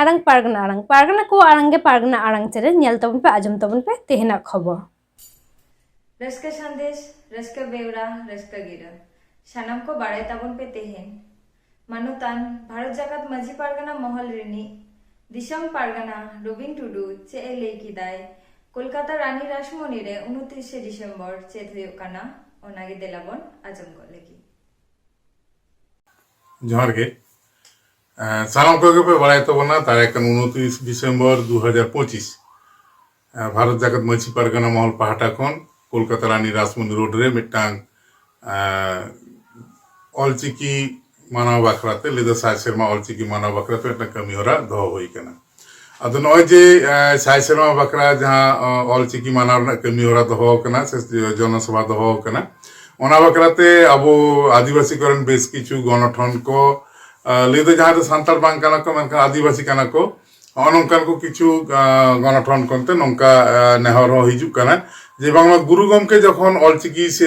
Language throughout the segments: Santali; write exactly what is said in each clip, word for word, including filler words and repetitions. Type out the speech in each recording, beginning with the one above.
ᱟᱲᱟᱝ ᱯᱟᱨᱜᱟᱱᱟ ᱟᱲᱟᱝ, ᱯᱟᱨᱜᱟᱱᱟ ᱠᱚᱣᱟᱜ ᱟᱲᱟᱝ ᱜᱮ ᱯᱟᱨᱜᱟᱱᱟ ᱟᱲᱟᱝ ᱪᱮᱱᱮᱞ, ᱧᱮᱞ ᱛᱟᱵᱚᱱ ᱯᱮ, ᱟᱸᱡᱚᱢ ᱛᱟᱵᱚᱱ ᱯᱮ ᱛᱮᱦᱮᱧᱟᱜ ᱠᱷᱚᱵᱚᱨ᱾ ᱨᱟᱹᱥᱠᱟᱹ ᱥᱟᱸᱫᱮᱥ, ᱨᱟᱹᱥᱠᱟᱹ ᱵᱮᱣᱨᱟ, ᱨᱟᱹᱥᱠᱟᱹ ᱜᱤᱨᱟᱹ᱾ ᱥᱟᱱᱟᱢ ᱠᱚ ᱵᱟᱲᱟᱭ ᱛᱟᱵᱚᱱ ᱯᱮ ᱛᱮᱦᱮᱧ᱾ ᱢᱟᱱᱚᱛᱟᱱ ᱵᱷᱟᱨᱚᱛ ᱡᱟᱠᱟᱛ ᱢᱟᱹᱡᱷᱤ ᱯᱟᱨᱜᱟᱱᱟ ᱢᱚᱦᱚᱞ ᱨᱤᱱᱤᱡ ᱫᱤᱥᱚᱢ ᱯᱟᱨᱜᱟᱱᱟ ᱨᱚᱵᱤᱱ ᱴᱩᱰᱩ ᱪᱮᱫ ᱮ ᱞᱟᱹᱭ ᱠᱮᱫᱟᱭ, ᱠᱳᱞᱠᱟᱛᱟ ᱨᱟᱱᱤ ᱨᱟᱥᱢᱚᱱᱤ ᱨᱮ ᱩᱱᱛᱨᱤᱥᱮ ᱰᱤᱥᱮᱢᱵᱚᱨ ᱪᱮᱫ ᱦᱩᱭᱩᱜ ᱠᱟᱱᱟ, ᱚᱱᱟᱜᱮ ᱫᱮᱞᱟ ᱵᱚᱱ ᱟᱸᱡᱚᱢ ᱜᱚᱫ ᱞᱮᱜᱮ᱾ ᱡᱚᱦᱟᱨ ᱜᱮ᱾ ᱮᱸ, ᱥᱟᱱᱟᱢ ᱠᱚᱜᱮ ᱯᱮ ᱵᱟᱲᱟᱭ ᱛᱟᱵᱚᱱᱟ, ᱛᱟᱦᱮᱸ ᱠᱟᱱ ᱩᱱᱛᱨᱤᱥ ᱰᱤᱥᱮᱢᱵᱚᱨ ᱫᱩ ᱦᱟᱡᱟᱨ ᱯᱚᱸᱪᱤᱥ, ᱮᱸ, ᱵᱷᱟᱨᱚᱛ ᱡᱟᱠᱟᱛ ᱢᱟᱹᱡᱷᱤ ᱯᱟᱨᱜᱟᱱᱟ ᱢᱚᱦᱚᱞ ᱯᱟᱦᱴᱟ ᱠᱷᱚᱱ ᱠᱳᱞᱠᱟᱛᱟ ᱨᱟᱱᱤ ᱨᱟᱥᱢᱚᱱᱤ ᱨᱳᱰ ᱨᱮ ᱢᱤᱫᱴᱟᱝ, ᱮᱸ, ᱚᱞᱪᱤᱠᱤ ᱢᱟᱱᱟᱣ ᱵᱟᱠᱷᱨᱟ ᱛᱮ, ᱞᱟᱹᱭ ᱫᱚ ᱥᱟᱭ ᱥᱮᱨᱢᱟ ᱚᱞᱪᱤᱠᱤ ᱢᱟᱱᱟᱣ ᱵᱟᱠᱷᱨᱟ ᱛᱮ ᱢᱤᱫᱴᱟᱝ ᱠᱟᱹᱢᱤ ᱦᱚᱨᱟ ᱫᱚᱦᱚ ᱦᱩᱭ ᱠᱟᱱᱟ᱾ ᱟᱫᱚ ᱱᱚᱜᱼᱚᱭ ᱡᱮ, ᱮᱸ, ᱥᱟᱭ ᱥᱮᱨᱢᱟ ᱵᱟᱠᱷᱨᱟ ᱡᱟᱦᱟᱸ, ᱚ, ᱚᱞᱪᱤᱠᱤ ᱢᱟᱱᱟᱣ ᱨᱮᱱᱟᱜ ᱠᱟᱹᱢᱤ ᱦᱚᱨᱟ ᱫᱚᱦᱚ ᱠᱟᱱᱟ ᱥᱮ ᱡᱚᱱᱚᱥᱚᱵᱷᱟ ᱫᱚᱦᱚ ᱠᱟᱱᱟ, ᱚᱱᱟ ᱵᱟᱠᱷᱨᱟ ᱛᱮ ᱟᱵᱚ ᱟᱹᱫᱤᱵᱟᱹᱥᱤ ᱠᱚᱨᱮᱱ ᱵᱮᱥ ᱠᱤᱪᱷᱩ ᱜᱚᱱᱚᱴᱷᱚᱱ ᱠᱚ, ᱟ, ᱞᱟᱹᱭ ᱫᱚ ᱡᱟᱦᱟᱸ ᱫᱚ ᱥᱟᱱᱛᱟᱲ ᱵᱟᱝ ᱠᱟᱱᱟ ᱠᱚ, ᱢᱮᱱᱠᱷᱟᱱ ᱟᱹᱫᱤᱵᱟᱹᱥᱤ ᱠᱟᱱᱟ ᱠᱚ, ᱱᱚᱜᱼᱚ ᱱᱚᱝᱠᱟᱱ ᱠᱚ ᱠᱤᱪᱷᱩ, ᱟ, ᱜᱚᱱᱚᱴᱷᱚᱱ ᱠᱚ ᱛᱮ ᱱᱚᱝᱠᱟ, ᱟ, ᱱᱮᱦᱚᱨ ᱦᱚᱸ ᱦᱤᱡᱩᱜ ᱠᱟᱱᱟ ᱡᱮ ᱵᱟᱝᱢᱟ ᱜᱩᱨᱩ ᱜᱚᱢᱠᱮ ᱡᱚᱠᱷᱚᱱ ᱚᱞᱪᱤᱠᱤ ᱥᱮ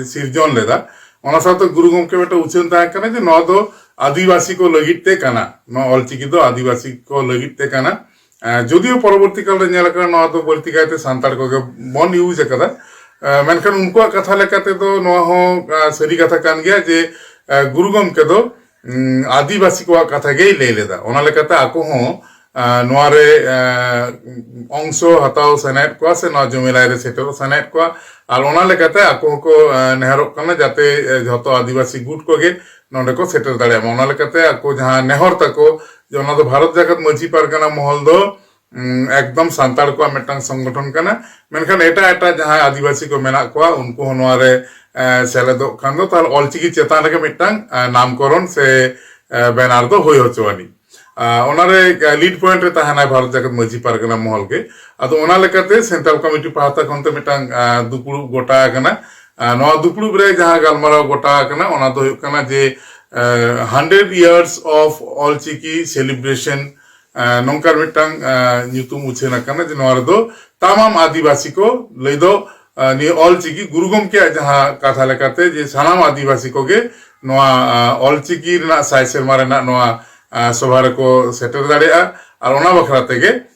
ᱥᱤᱨᱡᱚᱱ ᱞᱮᱫᱟ, ᱚᱱᱟ ᱥᱟᱶᱛᱮ ᱜᱩᱨᱩ ᱜᱚᱢᱠᱮ ᱢᱤᱫᱴᱟᱝ ᱩᱪᱷᱟᱹᱱ ᱛᱟᱦᱮᱸ ᱠᱟᱱᱟ ᱡᱮ ᱱᱚᱣᱟ ᱫᱚ ᱟᱹᱫᱤᱵᱟᱹᱥᱤ ᱠᱚ ᱞᱟᱹᱜᱤᱫ ᱛᱮ ᱠᱟᱱᱟ, ᱱᱚᱣᱟ ᱚᱞᱪᱤᱠᱤ ᱫᱚ ᱟᱹᱫᱤᱵᱟᱹᱥᱤ ᱠᱚ ᱞᱟᱹᱜᱤᱫ ᱛᱮ ᱠᱟᱱᱟ᱾ ᱮᱸ, ᱡᱩᱫᱤᱭᱳ ᱯᱚᱨᱚᱵᱚᱨᱛᱤ ᱠᱟᱞ ᱨᱮ ᱧᱮᱞ ᱟᱠᱟᱱᱟ, ᱱᱚᱣᱟ ᱫᱚ ᱵᱟᱹᱲᱛᱤ ᱠᱟᱭᱛᱮ ᱥᱟᱱᱛᱟᱲ ᱠᱚᱜᱮ ᱵᱚᱱ ᱤᱭᱩᱡᱽ ᱟᱠᱟᱫᱟ᱾ ᱮᱸ, ᱢᱮᱱᱠᱷᱟᱱ ᱩᱱᱠᱩᱣᱟᱜ ᱠᱟᱛᱷᱟ ᱞᱮᱠᱟ ᱛᱮᱫᱚ ᱱᱚᱣᱟ ᱦᱚᱸ, ᱮᱸ, ᱥᱟᱹᱨᱤ ᱠᱟᱛᱷᱟ ᱠᱟᱱ ᱜᱮᱭᱟ ᱡᱮ, ᱮᱸ, ᱜᱩᱨᱩ ᱜᱚᱢᱠᱮ ᱫᱚ, ᱩᱸ, ᱟᱹᱫᱤᱵᱟᱹᱥᱤ ᱠᱚᱣᱟᱜ ᱠᱟᱛᱷᱟ ᱜᱮᱭ ᱞᱟᱹᱭ ᱞᱮᱫᱟ᱾ ᱚᱱᱟ ᱞᱮᱠᱟᱛᱮ ᱟᱠᱚ ᱦᱚᱸ, ᱮᱸ, ᱱᱚᱣᱟ ᱨᱮ, ᱮᱸ, ᱚᱝᱥᱚ ᱦᱟᱛᱟᱣ ᱥᱟᱱᱟᱭᱮᱫ ᱠᱚᱣᱟ ᱥᱮ ᱱᱚᱣᱟ ᱡᱚᱢᱮᱞᱟᱭ ᱨᱮ ᱥᱮᱴᱮᱨᱚᱜ ᱥᱟᱱᱟᱭᱮᱫ ᱠᱚᱣᱟ᱾ ᱟᱨ ᱚᱱᱟ ᱞᱮᱠᱟᱛᱮ ᱟᱠᱚ ᱦᱚᱸᱠᱚ, ᱮᱸ, ᱱᱮᱦᱚᱨᱚᱜ ᱠᱟᱱᱟ ᱡᱟᱛᱮ, ᱮᱸ, ᱡᱷᱚᱛᱚ ᱟᱹᱫᱤᱵᱟᱹᱥᱤ ᱜᱩᱴ ᱠᱚᱜᱮ ᱱᱚᱰᱮ ᱠᱚ ᱥᱮᱴᱮᱨ ᱫᱟᱲᱮᱭᱟᱜ ᱢᱟ᱾ ᱚᱱᱟ ᱞᱮᱠᱟᱛᱮ ᱟᱠᱚ ᱡᱟᱦᱟᱸ ᱱᱮᱦᱚᱨ ᱛᱟᱠᱚ ᱡᱮ ᱚᱱᱟ ᱫᱚ ᱵᱷᱟᱨᱚᱛ ᱡᱟᱠᱟᱛ ᱢᱟᱹᱡᱷᱤ ᱯᱟᱨᱜᱟᱱᱟ ᱢᱚᱦᱚᱞ ᱫᱚ, ᱩᱸ, ᱮᱠᱫᱚᱢ ᱥᱟᱱᱛᱟᱲ ᱠᱚᱣᱟᱜ ᱢᱤᱫᱴᱟᱝ ᱥᱚᱝᱜᱚᱴᱷᱚᱱ ᱠᱟᱱᱟ, ᱢᱮᱱᱠᱷᱟᱱ ᱮᱴᱟᱜ ᱮᱴᱟᱜ ᱡᱟᱦᱟᱸᱭ ᱟᱹᱫᱤᱵᱟᱹᱥᱤ ᱠᱚ ᱢᱮᱱᱟᱜ ᱠᱚᱣᱟ ᱩᱱᱠᱩ ᱦᱚᱸ ᱱᱚᱣᱟ ᱨᱮ, ᱮᱸ, ᱥᱮᱞᱮᱫᱚᱜ ᱠᱷᱟᱱ ᱫᱚ ᱛᱟᱦᱚᱞᱮ ᱚᱞᱪᱤᱠᱤ ᱪᱮᱛᱟᱱ ᱨᱮᱜᱮ ᱢᱤᱫᱴᱟᱝ, ᱮᱸ, ᱱᱟᱢᱠᱚᱨᱚᱱ ᱥᱮ, ᱮᱸ, ᱵᱮᱱᱟᱨ ᱫᱚ ᱦᱩᱭ ᱦᱚᱪᱚ ᱟᱹᱱᱤᱡ᱾ ᱟᱸ, ᱚᱱᱟᱨᱮ, ᱟᱸ, ᱞᱤᱰ ᱯᱚᱭᱮᱱᱴ ᱨᱮ ᱛᱟᱦᱮᱱᱟᱭ ᱵᱷᱟᱨᱚᱛ ᱡᱟᱠᱟᱛ ᱢᱟᱹᱡᱷᱤ ᱯᱟᱨᱜᱟᱱᱟ ᱢᱚᱦᱚᱞ ᱜᱮ᱾ ᱟᱫᱚ ᱚᱱᱟ ᱞᱮᱠᱟᱛᱮ ᱥᱮᱱᱴᱨᱟᱞ ᱠᱚᱢᱤᱴᱤ ᱯᱟᱦᱴᱟ ᱠᱷᱚᱱ ᱛᱮ ᱢᱤᱫᱴᱟᱝ, ᱟᱸ, ᱫᱩᱯᱲᱩᱵ ᱜᱚᱴᱟ ᱟᱠᱟᱱᱟ᱾ ᱟᱸ, ᱱᱚᱣᱟ ᱫᱩᱯᱲᱩᱵ ᱨᱮ ᱡᱟᱦᱟᱸ ᱜᱟᱞᱢᱟᱨᱟᱣ ᱜᱚᱴᱟ ᱟᱠᱟᱱᱟ, ᱚᱱᱟ ᱫᱚ ᱦᱩᱭᱩᱜ ᱠᱟᱱᱟ ᱡᱮ, ᱟᱸ, hundred years of Ol Chiki celebration, ᱟᱸ, ᱱᱚᱝᱠᱟᱱ ᱢᱤᱫᱴᱟᱝ, ᱟᱸ, ᱧᱩᱛᱩᱢ ᱩᱪᱷᱟᱹᱱ ᱟᱠᱟᱱᱟ ᱡᱮ ᱱᱚᱣᱟ ᱨᱮᱫᱚ ᱛᱟᱢᱟᱢ ᱟᱹᱫᱤᱵᱟᱹᱥᱤ ᱠᱚ ᱞᱟᱹᱭ ᱫᱚ, ᱟᱸ, ᱱᱤᱭᱟᱹ ᱚᱞᱪᱤᱠᱤ ᱜᱩᱨᱩ ᱜᱚᱢᱠᱮᱭᱟᱜ ᱡᱟᱦᱟᱸ ᱠᱟᱛᱷᱟ ᱞᱮᱠᱟᱛᱮ ᱡᱮ ᱥᱟᱱᱟᱢ ᱟᱹᱫᱤᱵᱟᱹᱥᱤ ᱠᱚᱜᱮ ᱱᱚᱣᱟ, ᱟᱸ, ᱚᱞᱪᱤᱠᱤ ᱨᱮᱱᱟᱜ ᱥᱟᱭ ᱥᱮᱨᱢᱟ ᱨᱮᱱᱟᱜ ᱱᱚᱣᱟ ᱥᱚᱵᱷᱟ ᱨᱮᱠᱚ ᱥᱮᱴᱮᱨ ᱫᱟᱲᱮᱭᱟᱜᱼᱟ᱾ ᱟᱨ ᱚᱱᱟ ᱵᱟᱠᱷᱨᱟ ᱛᱮᱜᱮ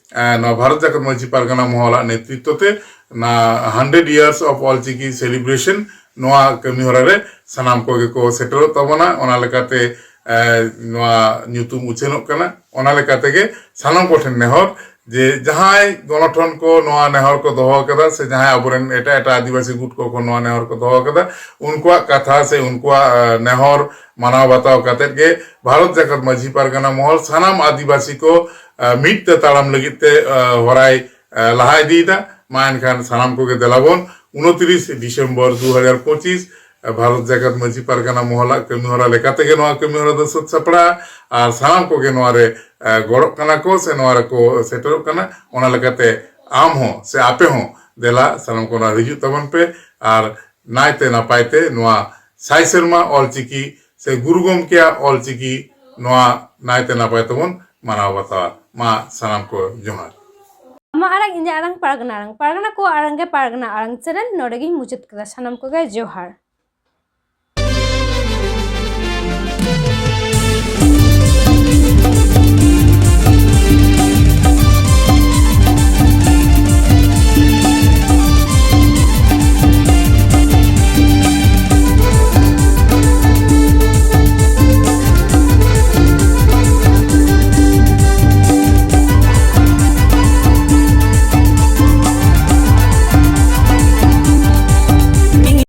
ᱱᱚᱣᱟ ᱵᱷᱟᱨᱚᱛ ᱡᱟᱠᱟᱛ ᱢᱟᱹᱡᱷᱤ ᱯᱟᱨᱜᱟᱱᱟ ᱢᱚᱦᱚᱞᱟᱜ ᱱᱮᱛᱨᱤᱛᱵ ᱛᱮ ᱚᱱᱟ hundred years of Ol Chiki celebration ᱱᱚᱣᱟ ᱠᱟᱹᱢᱤ ᱦᱚᱨᱟ ᱨᱮ ᱥᱟᱱᱟᱢ ᱠᱚᱜᱮ ᱠᱚ ᱥᱮᱴᱮᱨᱚᱜ ᱛᱟᱵᱚᱱᱟ᱾ ᱚᱱᱟ ᱞᱮᱠᱟᱛᱮ ᱱᱚᱣᱟ ᱧᱩᱛᱩᱢ ᱩᱪᱷᱟᱹᱱᱚᱜ ᱠᱟᱱᱟ᱾ ᱚᱱᱟ ᱞᱮᱠᱟ ᱛᱮᱜᱮ ᱥᱟᱱᱟᱢ ᱠᱚᱴᱷᱮᱱ ᱱᱮᱦᱚᱨ ᱡᱮ ᱡᱟᱦᱟᱸᱭ ᱜᱚᱱᱚᱴᱷᱚᱱ ᱠᱚ ᱱᱚᱣᱟ ᱱᱮᱦᱚᱨ ᱠᱚ ᱫᱚᱦᱚ ᱟᱠᱟᱫᱟ ᱥᱮ ᱡᱟᱦᱟᱸᱭ ᱟᱵᱚᱨᱮᱱ ᱮᱴᱟᱜ ᱮᱴᱟᱜ ᱟᱹᱫᱤᱵᱟᱹᱥᱤ ᱜᱩᱴ ᱠᱚ ᱱᱚᱣᱟ ᱱᱮᱦᱚᱨ ᱠᱚ ᱫᱚᱦᱚ ᱟᱠᱟᱫᱟ, ᱩᱱᱠᱩᱣᱟᱜ ᱠᱟᱛᱷᱟ ᱥᱮ ᱩᱱᱠᱩᱣᱟᱜ ᱱᱮᱦᱚᱨ ᱢᱟᱱᱟᱣ ᱵᱟᱛᱟᱣ ᱠᱟᱛᱮᱫ ᱜᱮ ᱵᱷᱟᱨᱚᱛ ᱡᱟᱠᱟᱛ ᱢᱟᱹᱡᱷᱤ ᱯᱟᱨᱜᱟᱱᱟ ᱢᱚᱦᱚᱞ ᱥᱟᱱᱟᱢ ᱟᱹᱫᱤᱵᱟᱹᱥᱤ ᱠᱚ ᱢᱤᱫ ᱛᱮ ᱛᱟᱲᱟᱢ ᱞᱟᱹᱜᱤᱫ ᱛᱮ ᱦᱚᱨᱟᱭ ᱞᱟᱦᱟ ᱤᱫᱤᱭᱮᱫᱟ᱾ ᱢᱟ ᱮᱱᱠᱷᱟᱱ ᱥᱟᱱᱟᱢ ᱠᱚᱜᱮ ᱫᱮᱞᱟᱵᱚᱱ ᱩᱱᱛᱤᱨᱤᱥ ᱰᱤᱥᱮᱢᱵᱚᱨ ᱫᱩ ᱦᱟᱡᱟᱨ ᱯᱚᱸᱪᱤᱥ ᱵᱷᱟᱨᱚᱛ ᱡᱟᱠᱟᱛ ᱢᱟᱹᱡᱷᱤ ᱯᱟᱨᱜᱟᱱᱟ ᱢᱚᱦᱚᱞᱟᱜ ᱠᱟᱹᱢᱤ ᱦᱚᱨᱟ ᱞᱮᱠᱟ ᱛᱮᱜᱮ ᱱᱚᱣᱟ ᱠᱟᱹᱢᱤ ᱦᱚᱨᱟ ᱫᱚ ᱥᱟᱹᱛ ᱥᱟᱯᱲᱟᱜᱼᱟ᱾ ᱟᱨ ᱥᱟᱱᱟᱢ ᱠᱚᱜᱮ ᱱᱚᱣᱟ ᱨᱮ ᱜᱚᱲᱚᱜ ᱠᱟᱱᱟ ᱠᱚ ᱥᱮ ᱱᱚᱣᱟ ᱨᱮᱠᱚ ᱥᱮᱴᱮᱨᱚᱜ ᱠᱟᱱᱟ᱾ ᱚᱱᱟ ᱞᱮᱠᱟᱛᱮ ᱟᱢ ᱦᱚᱸ ᱥᱮ ᱟᱯᱮ ᱦᱚᱸ ᱫᱮᱞᱟ ᱥᱟᱱᱟᱢ ᱠᱚ ᱱᱚᱣᱟ ᱦᱤᱡᱩᱜ ᱛᱟᱵᱚᱱ ᱯᱮ᱾ ᱟᱨ ᱱᱟᱭᱛᱮ ᱱᱟᱯᱟᱭ ᱛᱮ ᱱᱚᱣᱟ ᱥᱟᱭ ᱥᱮᱨᱢᱟ ᱚᱞᱪᱤᱠᱤ ᱥᱮ ᱜᱩᱨᱩ ᱜᱚᱢᱠᱮᱭᱟᱜ ᱚᱞᱪᱤᱠᱤ ᱱᱚᱣᱟ ᱱᱟᱭᱛᱮ ᱱᱟᱯᱟᱭ ᱛᱮᱵᱚᱱ ᱢᱟᱱᱟᱣ ᱵᱟᱛᱟᱣᱟ᱾ ᱢᱟ ᱥᱟᱱᱟᱢ ᱠᱚ ᱡᱚᱦᱟᱨ᱾ ᱟᱢᱟᱜ ᱟᱲᱟᱝ, ᱤᱧᱟᱹᱜ ᱟᱲᱟᱝ, ᱯᱟᱨᱜᱟᱱᱟ ᱟᱲᱟᱝ, ᱯᱟᱨᱜᱟᱱᱟ ᱠᱚᱣᱟᱜ ᱟᱲᱟᱝ ᱜᱮ ᱯᱟᱨᱜᱟᱱᱟ ᱟᱲᱟᱝ ᱪᱮᱱᱮᱞ ᱱᱚᱰᱮ ᱜᱤᱧ ᱢᱩᱪᱟᱹᱫ ᱠᱮᱫᱟ᱾ ᱥᱟᱱᱟᱢ ᱠᱚᱜᱮ ᱡᱚᱦᱟᱨ᱾